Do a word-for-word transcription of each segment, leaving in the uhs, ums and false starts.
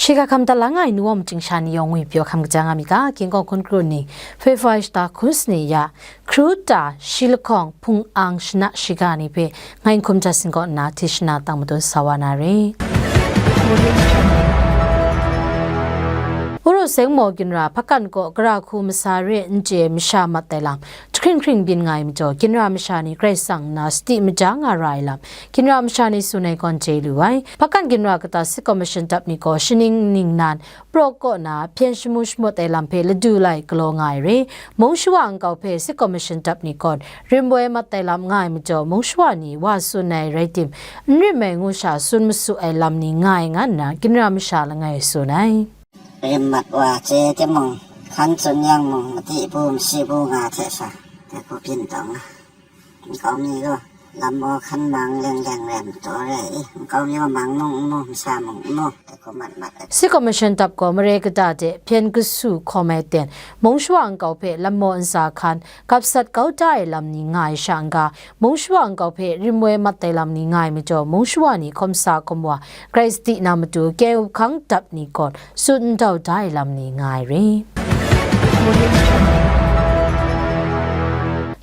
Shiga hkam talang ai nu wawm chyingsha ni yawng ngwi pyaw hkam kaja nga mi ga, King Kawng hkun kru ni, February shata hkun sani ya, Hkru ta, shi lahkawng, hpung ang, shana shiga ni hpe ngai n hkum jat singkaw nna, tishna tang madun sa wa na re. Uru Seng Maw Ginra, Hpakan kaw gara hku masa re n chye masha mat ai lam, jahkring hkring byin nga ai majaw, Ginra masha ni Karai Kasang nna sadi maja nga ra ai lam, Ginra masha ni tsun ai gawn chye lu ai. Hpakan Ginra kata Sit Commission dap ni gaw shaning ningnan, Praw kaw na hpyen shamu shamut ai lam hpe ladu lai galaw nga ai re. Mung shawa nkau hpe Sit Commission dap ni gawn rim woi mat ai lam nga ai majaw, mung shawa ni wa tsun ai rai tim, n rim ai ngu sha tsun masu ai lam ni nga ai nga nna, Ginra masha langai tsun ai. Rim mat wa chye timung, hkan tsun yang mung, madi bu, masi bu nga hte sha, dai hku byin taw nga. Nkau mi gaw, lam maw hkan mang leng leng rai majaw re i, nkau mi gaw mang mung n mu, masa mung n mu, dai hku mat mat ai. Sit Commission dap gaw mare kata de hpyen kasu hkawm ai ten, mung shawa nkau hpe lam maw ntsa hkan, gap sat kau da ai lam ni nga ai sha n-ga, mung shawa nkau hpe rim woi mat ai lam ni nga ai majaw, mung shawa ni hkawm sa hkawm wa, Karai sadi na matu, K I O hpang dap ni gawn tsun n dau da ai lam ni nga ai re.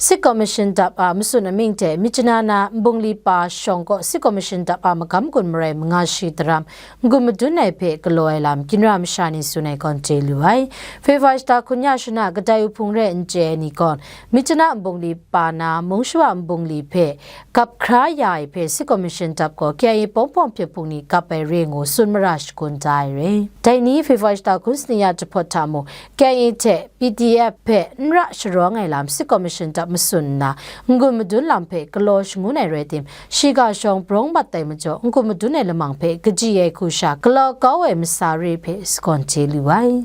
Sit Commission dap a matsun amying hte Myitkyina na Nbungli pa shawng kaw Sit Commission dap a magam gun marai manga shi daram n-gun madun ai hpe galaw ai lam Ginra masha ni tsun ai gawn chye lu ai. February shata hkun ya shana kadai uhpung re n chye ai ni gawn, Myitkyina Nbungli pa na mung shawa Nbungli hpe gap hkra ya ai hpe Sit Commission dap gaw K I A pawng hpawng hpyen hpung ni gap ai re ngu tsun mara shagun da ai re. Dai ni February shata hkun sani ya jahpawt hta mung, K I A hte P D F hpe n ra sharawng ai lam Sit Commission dap matsun nna, n-gun madun lam hpe galaw shangun ai rai tim, shiga shawng brawng mat ai majaw, n-gun madun ai lamang hpe kaji ai hku sha galaw kau ai masa re hpe sagawn chye lu ai.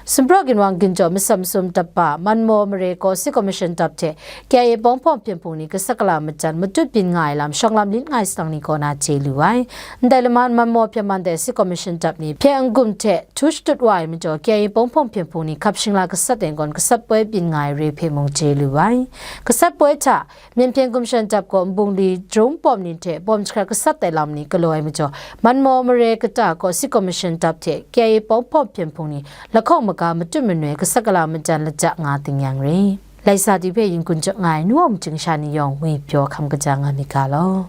Sumpraw ginwang ginjaw masam masum dap ba, Manmaw mare kaw Sit Commission dap hte K I A pawng hpawng hpyen hpung ni gasat gala majan matut byin nga ai lam shawng lam lit nga ai salang ni kaw na chye lu ai. Ndai laman Manmaw hpyen man de Sit Commission dap ni hpyen n-gun hte htu shatut wa ai majaw, K I A pawng hpawng hpyen hpung ni hkap shingla gasat ai gawn gasat poi byin nga ai re hpe mung chye lu ai. Gasat poi hta, Myen hpyen gumshan dap gaw Nbungli Jawm pawm ni hte bawm jahkrat gasat ai lam ni galaw ai majaw, Manmaw mare kata gaw Sit Commission dap hte K I A pawng hpawng hpyen hpung ni lahkawng maga matut manoi gasat gala majan lajak nga ting yang re. Laisa di hpe yin kun jaw nga ai nu wawm chyingsha ni yawng ngwi pyaw hkam kaja nga mi ga law.